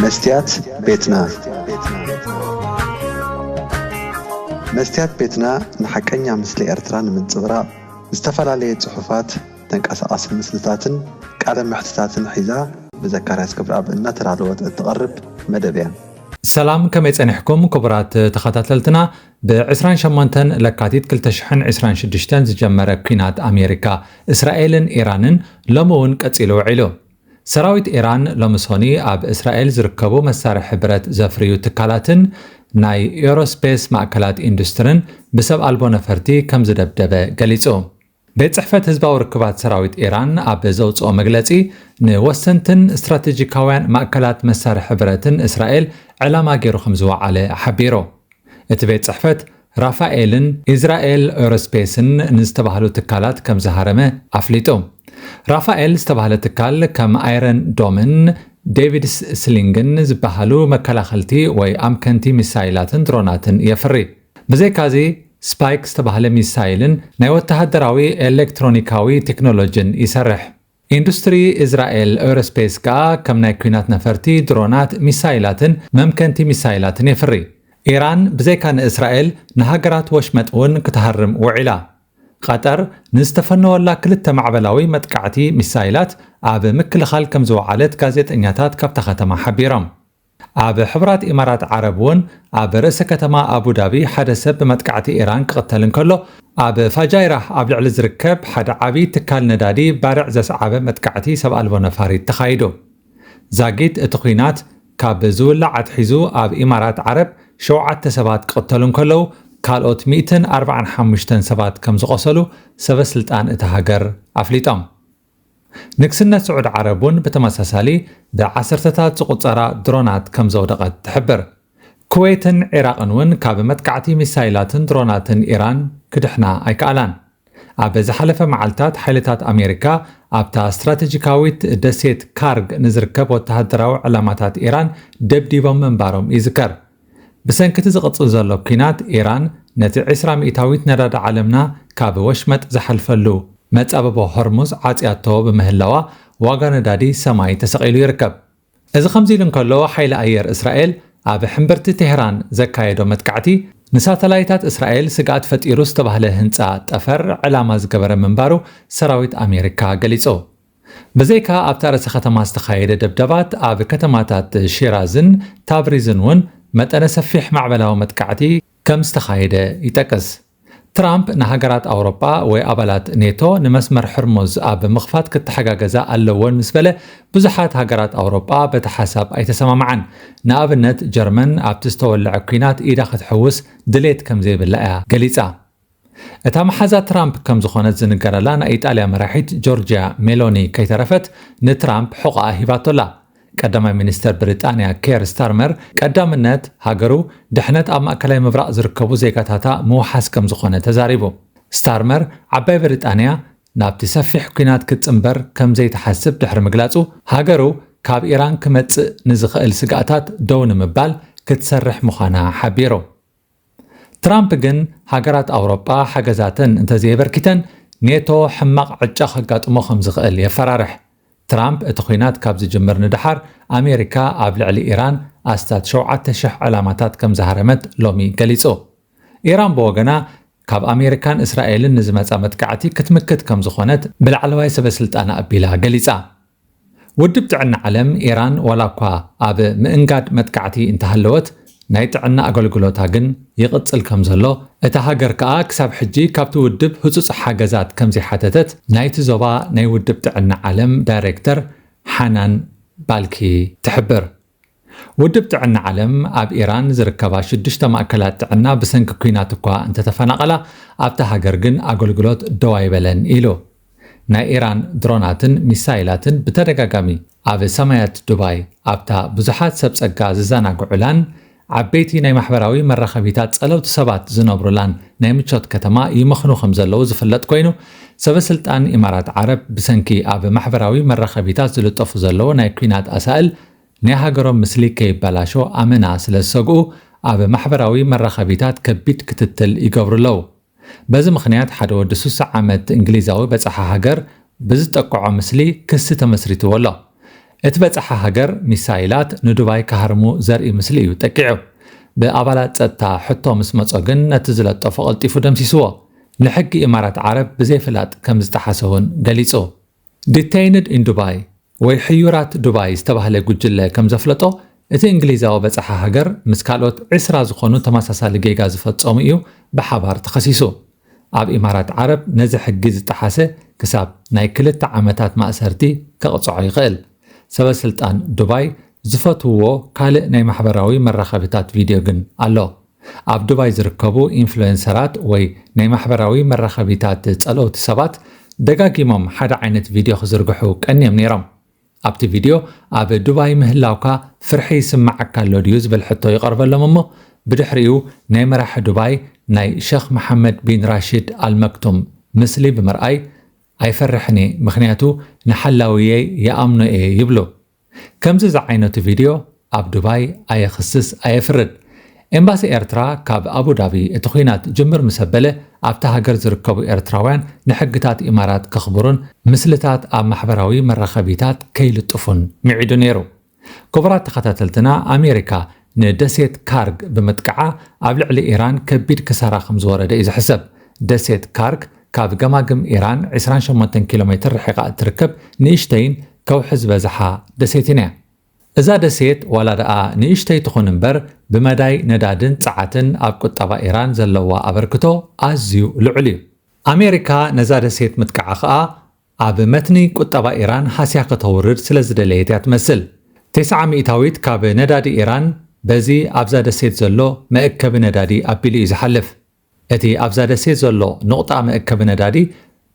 መስትያት ቤትና። መስትያት ቤትና ንሓቀኛ ምስሊ ኤርትራ ንምንጽብራቕ ዝተፈላለየ ጽሑፋት፣ ተንቀሳቓሲ ምስልታትን ቃለ መሕትታትን ሒዛ ብዘካርያስ ክብረኣብ እናተዳለወት እትቐርብ መደብ እያ። ሰላም፣ ከመይ ጸኒሕኩም ክቡራት ተኸታተልትና? ብ ዕስራን ሸሞንተን ለካቲት ክልተ ሽሕን ዕስራን ሽዱሽተን ዝጀመረ ኲናት ኣሜሪካ፣ እስራኤልን ኢራንን ሎሚ እውን ቀጺሉ ውዒሉ። ሰራዊት ኢራን ሎሚ ሶኒ ኣብ እስራኤል ዝርከቡ መሳርሒ ብረት ዘፍርዩ ትካላትን ናይ ኤሮስፔስ ማእከላት ኢንዱስትርን ብሰብ ኣልቦ ነፈርቲ ከም ዝደብደበ ገሊጹ። ቤት ጽሕፈት ህዝባዊ ርክባት ሰራዊት ኢራን ኣብ ዘውጽኦ መግለጺ፣ ንወሰንትን ስትራቴጂካውያን ማእከላት መሳርሒ ብረትን እስራኤል ዕላማ ገይሩ ከም ዝወዓለ ሓቢሩ። እቲ ቤት ጽሕፈት፣ ራፋኤልን ኢዝራኤል ኤሮስፔስን ንዝተባህሉ ትካላት ከም ዝሃረመ ኣፍሊጡ። ራፋኤል ዝተባህለ ትካል ከም ኣይረን ዶምን ዴቪድስ ስሊንግን ዝበሃሉ መከላኸልቲ ወይ ኣምከንቲ ሚሳይላትን ድሮናትን የፍሪ። ብዘይካዚ፣ ስፓይክ ዝተባህለ ሚሳይልን ናይ ወተሃደራዊ ኤሌክትሮኒካዊ ቴክኖሎጂን ይሰርሕ። ኢንዱስትሪ እስራኤል ኤሮስፔስ ከኣ ከም ናይ ኲናት ነፈርቲ፣ ድሮናት፣ ሚሳይላትን መምከንቲ ሚሳይላትን የፍሪ። ኢራን ብዘይካ ንእስራኤል ንሃገራት ወሽመጥ እውን ክትሃርም ውዒላ። ቐጠር ንዝተፈነወላ ክልተ ማዕበላዊ መጥቃዕቲ ሚሳይላት ኣብ ምክልኻል ከም ዝወዓለት ጋዜጠኛታት ካብታ ከተማ ሓቢሮም። ኣብ ሕቡራት ኢማራት ዓረብ እውን ኣብ ርእሰ ከተማ ኣቡዳቢ ሓደ ሰብ ብመጥቃዕቲ ኢራን ክቕተል እንከሎ፣ ኣብ ፋጃይራህ ኣብ ልዕሊ ዝርከብ ሓደ ዓቢ ትካል ነዳዲ ባርዕ ዘስዓበ መጥቃዕቲ ሰብ ኣልቦ ነፋሪት ተኻይዱ። ዛጊት እቲ ኲናት ካብ ዝውላዕ ኣትሒዙ ኣብ ኢማራት ዓረብ ሸውዓተ ሰባት ክቕተሉ እንከለዉ፣ ካልኦት ሚእትን ኣርባዓን ሓሙሽተን ሰባት ከም ዝቖሰሉ ሰበ ስልጣን እታ ሃገር ኣፍሊጦም። ንግስነት ስዑድ ዓረብ እውን ብተመሳሳሊ ብዓሰርተታት ዝቑጸራ ድሮናት ከም ዘውደቐት ትሕብር። ኩዌትን ዒራቕን እውን ካብ መጥቃዕቲ ሚሳይላትን ድሮናትን ኢራን ክድሕና ኣይከኣላን። ኣብ ዝሓለፈ መዓልታት፣ ሓይልታት ኣሜሪካ ኣብታ ስትራቴጂካዊት ደሴት ካርግ ንዝርከብ ወተሃደራዊ ዕላማታት ኢራን ደብዲቦም ምንባሮም ይዝከር። ብሰንኪ እቲ ዝቕጽል ዘሎ ኲናት፣ ኢራን ነቲ ዕስራ ሚእታዊት ነዳዲ ዓለምና ካብ ወሽመጥ ዝሓልፈሉ መጻብቦ ሆርሙዝ ዓጽያቶ ብምህላዋ፣ ዋጋ ነዳዲ ሰማይ ተሰቒሉ ይርከብ። እዚ ከምዚ ኢሉ እንከሎ፣ ሓይሊ ኣየር እስራኤል ኣብ ሕምብርቲ ቴህራን ዘካየዶ መጥቃዕቲ፣ ንሳተላይታት እስራኤል ስግኣት ፈጢሩ ዝተባህለ ህንጻ ጠፈር ዕላማ ዝገበረ ምንባሩ ሰራዊት ኣሜሪካ ገሊጹ። ብዘይካ ኣብታ ርእሰ ከተማ ዝተኻየደ ደብደባት፣ ኣብ ከተማታት ሺራዝን ታብሪዝን እውን መጠነ ሰፊሕ ማዕበላዊ መጥቃዕቲ ከም ዝተኻየደ ይጠቅስ። ትራምፕ ንሃገራት ኣውሮጳ ወይ ኣባላት ኔቶ ንመስመር ሕርሙዝ ኣብ ምኽፋት ክተሓጋገዛ ኣለወን ምስ በለ፣ ብዙሓት ሃገራት ኣውሮጳ በቲ ሓሳብ ኣይተሰማምዓን። ንኣብነት፣ ጀርመን ኣብቲ ዝተወልዐ ኲናት ኢዳ ክትሕውስ ድሌት ከም ዘይብላ እያ ገሊጻ። እታ መሓዛ ትራምፕ ከም ዝኾነት ዝንገረላ ናይ ኢጣልያ መራሒት ጆርጅያ ሜሎኒ ከይተረፈት ንትራምፕ ሕቖኣ ሂባቶላ። ቀዳማይ ሚኒስተር ብሪጣንያ ኬር ስታርመር፣ ቀዳምነት ሃገሩ ድሕነት ኣብ ማእከላይ ምብራቕ ዝርከቡ ዜጋታታ ምውሓስ ከም ዝኾነ ተዛሪቡ። ስታርመር፣ ዓባይ ብሪጣንያ ናብቲ ሰፊሕ ኲናት ክትጽንበር ከም ዘይትሓስብ ድሕሪ ምግላጹ፣ ሃገሩ ካብ ኢራን ክመጽእ ንዝኽእል ስግኣታት ደው ንምባል ክትሰርሕ ምዃና ሓቢሩ። ትራምፕ ግን፣ ሃገራት ኣውሮጳ ሓገዛተን እንተዘየበርኪተን፣ ኔቶ ሕማቕ ዕጫ ከጋጥሞ ከም ዝኽእል የፈራርሕ። ትራምፕ፣ እቲ ኲናት ካብ ዝጅምር ንደሓር፣ ኣሜሪካ ኣብ ልዕሊ ኢራን ኣስታት ሸውዓተ ሽሕ ዕላማታት ከም ዝሃረመት ሎሚ ገሊጹ። ኢራን ብወገና፣ ካብ ኣሜሪካን እስራኤልን ንዝመጻ መጥቃዕቲ ክትምክት ከም ዝኾነት ብላዕለዋይ ሰበ ስልጣን ኣቢላ ገሊጻ። ውድብ ጥዕና ዓለም፣ ኢራን ዋላ እኳ ኣብ ምእንጋድ መጥቃዕቲ እንተሃለወት፣ ናይ ጥዕና ኣገልግሎታ ግን ይቕጽል ከም ዘሎ፣ እታ ሃገር ከኣ ክሳብ ሕጂ ካብቲ ውድብ ህጹጽ ሓገዛት ከም ዘይሓተተት ናይቲ ዞባ ናይ ውድብ ጥዕና ዓለም ዳይሬክተር ሓናን ባልኪ ትሕብር። ውድብ ጥዕና ዓለም፣ ኣብ ኢራን ዝርከባ ሽዱሽተ ማእከላት ጥዕና ብሰንኪ ኲናት እኳ እንተተፈናቐላ፣ ኣብታ ሃገር ግን ኣገልግሎት ደው ኣይበለን ኢሉ። ናይ ኢራን ድሮናትን ሚሳይላትን ብተደጋጋሚ ኣብ ሰማያት ዱባይ፣ ኣብታ ብዙሓት ሰብ ጸጋ ዝዘናግዑላን ዓበይቲ ናይ ማሕበራዊ መራኸቢታት ጸለውቲ ሰባት ዝነብሩላን ናይ ምቾት ከተማ፣ ይመኽኑ ከም ዘለዉ ዝፍለጥ ኮይኑ፣ ሰበ ስልጣን ኢማራት ዓረብ ብሰንኪ ኣብ ማሕበራዊ መራኸቢታት ዝልጠፉ ዘለዉ ናይ ኲናት ኣሳእል፣ ናይ ሃገሮም ምስሊ ከይበላሾ ኣመና ስለ ዝሰግኡ፣ ኣብ ማሕበራዊ መራኸቢታት ከቢድ ክትትል ይገብሩ ኣለዉ። በዚ ምኽንያት፣ ሓደ ወዲ ስሳ ዓመት እንግሊዛዊ በጻሒ ሃገር ብዝጠቅዖ ምስሊ ክሲ ተመስሪትዎ ኣሎ። እቲ በጻሒ ሃገር ሚሳይላት ንዱባይ ክሃርሙ ዘርኢ ምስሊ እዩ ጠቂዑ። ብኣባላት ጸጥታ ሕቶ ምስ መጾ ግን ነቲ ዝለጠፎ ቀልጢፉ ደምሲስዎ። ንሕጊ ኢማራት ዓረብ ብዘይፍላጥ ከም ዝጠሓሰ እውን ገሊጹ። Detained in Dubai ወይ ሕዩራት ዱባይ ዝተባህለ ጉጅለ ከም ዘፍለጦ፣ እቲ እንግሊዛዊ በጻሒ ሃገር ምስ ካልኦት ዕስራ ዝኾኑ ተመሳሳሊ ጌጋ ዝፈጸሙ እዩ ብሓባር ተኸሲሱ። ኣብ ኢማራት ዓረብ ነዚ ሕጊ ዝጠሓሰ ክሳብ ናይ ክልተ ዓመታት ማእሰርቲ ከቕጽዖ ይኽእል። ሰበ ስልጣን ዱባይ ዝፈትውዎ ካልእ ናይ ማሕበራዊ መራኸቢታት ቪድዮ ግን ኣሎ። ኣብ ዱባይ ዝርከቡ ኢንፍሉዌንሰራት ወይ ናይ ማሕበራዊ መራኸቢታት ጸለውቲ ሰባት ደጋጊሞም ሓደ ዓይነት ቪድዮ ክዝርግሑ ቀንዮም ነይሮም። ኣብቲ ቪድዮ ኣብ ዱባይ ምህላውካ ፍርሒ ይስምዓካ ኣሎ ድዩ ዝብል ሕቶ ይቐርበሎም እሞ፣ ብድሕሪኡ ናይ መራሒ ዱባይ ናይ ሸኽ መሓመድ ቢን ራሺድ ኣልመክቱም ምስሊ ብምርኣይ ኣይፈርሕን እየ፣ ምኽንያቱ ንሓላውየይ ይኣምኖ እየ ይብሉ። ከምዚ ዝዓይነቱ ቪድዮ ኣብ ዱባይ ኣየኽስስ ኣየፍርድ። ኤምባሲ ኤርትራ ካብ ኣቡዳቢ እቲ ኲናት ጅምር ምስ ኣበለ ኣብታ ሃገር ዝርከቡ ኤርትራውያን ንሕግታት ኢማራት ከኽብሩን ምስልታት ኣብ ማሕበራዊ መራኸቢታት ከይልጥፉን ምዒዱ ነይሩ። ክቡራት ተኸታተልትና፣ ኣሜሪካ ንደሴት ካርግ ብምጥቃዓ ኣብ ልዕሊ ኢራን ከቢድ ክሳራ ከም ዝወረደ እዩ ዝሕሰብ። ደሴት ካርግ ካብ ገማግም ኢራን ዕስራን ሸሞንተን ኪሎ ሜትር ርሒቓ እትርከብ ንእሽተይን ከውሒ ዝበዝሓ ደሴትን እያ። እዛ ደሴት ዋላ ደኣ ንእሽተይ ትኹን እምበር ብመዳይ ነዳድን ጸዓትን ኣብ ቁጠባ ኢራን ዘለዋ ኣበርክቶ ኣዝዩ ልዑል እዩ። ኣሜሪካ ነዛ ደሴት ምጥቃዓ ኸኣ ኣብ መትኒ ቁጠባ ኢራን ሃስያ ከተውርድ ስለ ዝደለየት እያ ትመስል። ተስዓ ሚእታዊት ካብ ነዳዲ ኢራን በዚ ኣብዛ ደሴት ዘሎ መእከቢ ነዳዲ ኣቢሉ እዩ ዝሓልፍ። እቲ ኣብዛ ደሴት ዘሎ ኑቕጣ መእከቢ ነዳዲ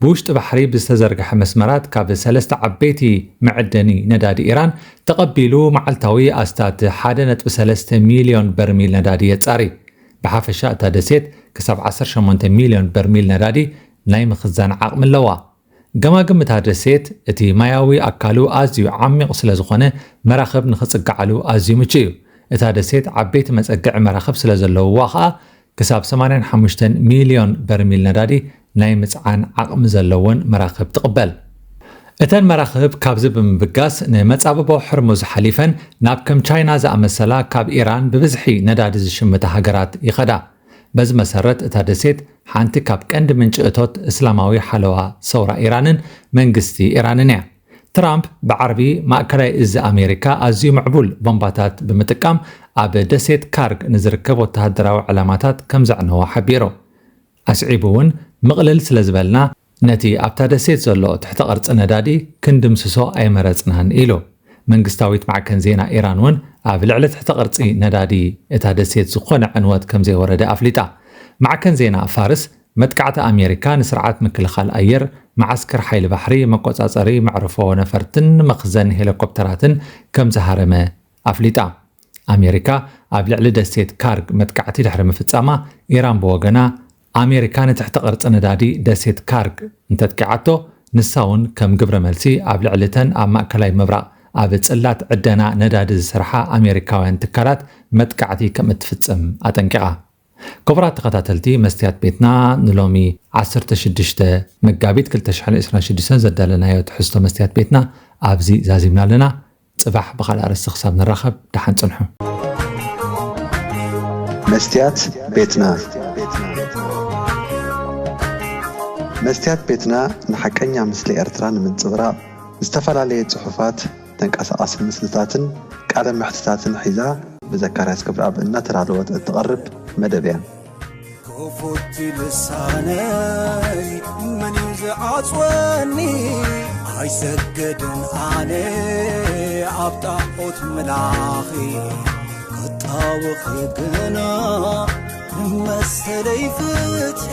ብውሽጢ ባሕሪ ብዝተዘርግሐ መስመራት ካብ ሰለስተ ዓበይቲ መዐደኒ ነዳዲ ኢራን ተቐቢሉ መዓልታዊ ኣስታት ሓደ ነጥቢ ሰለስተ ሚልዮን በርሚል ነዳዲ የጻሪ። ብሓፈሻ እታ ደሴት ክሳብ ዓሰርተ ሸሞንተ ሚልዮን በርሚል ነዳዲ ናይ ምኽዛን ዓቕሚ ኣለዋ። ገማግም እታ ደሴት እቲ ማያዊ ኣካሉ ኣዝዩ ዓሚቕ ስለ ዝኾነ መራኽብ ንኽጽግዓሉ ኣዝዩ ምቹእ እዩ። እታ ደሴት ዓበይቲ መጸግዒ መራኽብ ስለ ዘለውዋ ኸኣ ክሳብ ሰማንያን ሓሙሽተን ሚልዮን በርሚል ነዳዲ ናይ ምጽዓን ዓቕሚ ዘለወን መራኽብ ትቕበል። እተን መራኽብ ካብዚ ብምብጋስ ንመጻብቦ ሕርሙዝ ሓሊፈን ናብ ከም ቻይና ዝኣመሰላ ካብ ኢራን ብብዝሒ ነዳዲ ዝሽምታ ሃገራት ይኸዳ። በዚ መሰረት እታ ደሴት ሓንቲ ካብ ቀንዲ ምንጪ እቶት እስላማዊ ሓለዋ ሰውራ ኢራንን መንግስቲ ኢራንን እያ። ትራምፕ ብዓርቢ ማእከላይ እዚ ኣሜሪካ ኣዝዩ ምዕቡል ቦምባታት ብምጥቃም ኣብ ደሴት ካርግ ንዝርከብ ወተሃደራዊ ዕላማታት ከም ዘዕነዎ ሓቢሩ። ኣስዒቡ እውን ምቕልል ስለ ዝበልና ነቲ ኣብታ ደሴት ዘሎ ትሕተ ቅርጺ ነዳዲ ክንድምስሶ ኣይመረጽናን ኢሉ። መንግስታዊት ማዕከን ዜና ኢራን እውን ኣብ ልዕሊ ትሕተ ቅርጺ ነዳዲ እታ ደሴት ዝኾነ ዕንወት ከም ዘይወረደ ኣፍሊጣ። ማዕከን ዜና ፋርስ መጥቃዕቲ ኣሜሪካ ንስርዓት ምክልኻል ኣየር፣ መዓስከር ሓይሊ ባሕሪ፣ መቆጻጸሪ መዕርፎ ነፈርትን መኽዘን ሄሊኮፕተራትን ከም ዝሃረመ ኣፍሊጣ። ኣሜሪካ ኣብ ልዕሊ ደሴት ካርግ መጥቃዕቲ ድሕሪ ምፍጻማ፣ ኢራን ብወገና ኣሜሪካ ንትሕቲ ቅርጺ ነዳዲ ደሴት ካርግ እንተጥቂዓቶ፣ ንሳ እውን ከም ግብረ መልሲ ኣብ ልዕሊ እተን ኣብ ማእከላይ ምብራቕ ኣብ ጽላት ዕደና ነዳዲ ዝሰርሓ ኣሜሪካውያን ትካላት መጥቃዕቲ ከም እትፍጽም ኣጠንቂቓ። ክቡራት ተኸታተልቲ መስትያት ቤትና፣ ንሎሚ ዓሰርተ ሽዱሽተ መጋቢት ክልተ ሽሕን ዕስራን ሽዱሽተን ዘዳለናዮ ትሕዝቶ መስትያት ቤትና ኣብዚ ዛዚምና ኣለና። ጽባሕ ብኻልእ ኣርእስቲ ክሳብ ንራኸብ፣ ደሓን ጽንሑ። መስትያት ቤትና። መስትያት ቤትና ንሓቀኛ ምስሊ ኤርትራ ንምንጽብራቕ ዝተፈላለየ ጽሑፋት፣ ተንቀሳቓሲ ምስልታትን ቃለ መሕትታትን ሒዛ ብዘካርያስ ክብረኣብ እናተዳለወት እትቐርብ መደብ እያ። ክፉት ልሳነይ መን እዩ ዝዓጽወኒ? ኣይሰግድን ኣነ ኣብ ጣዖት ምላኺ፣ ክጣወኺ ግና ንመሰለይ ፍትሒ።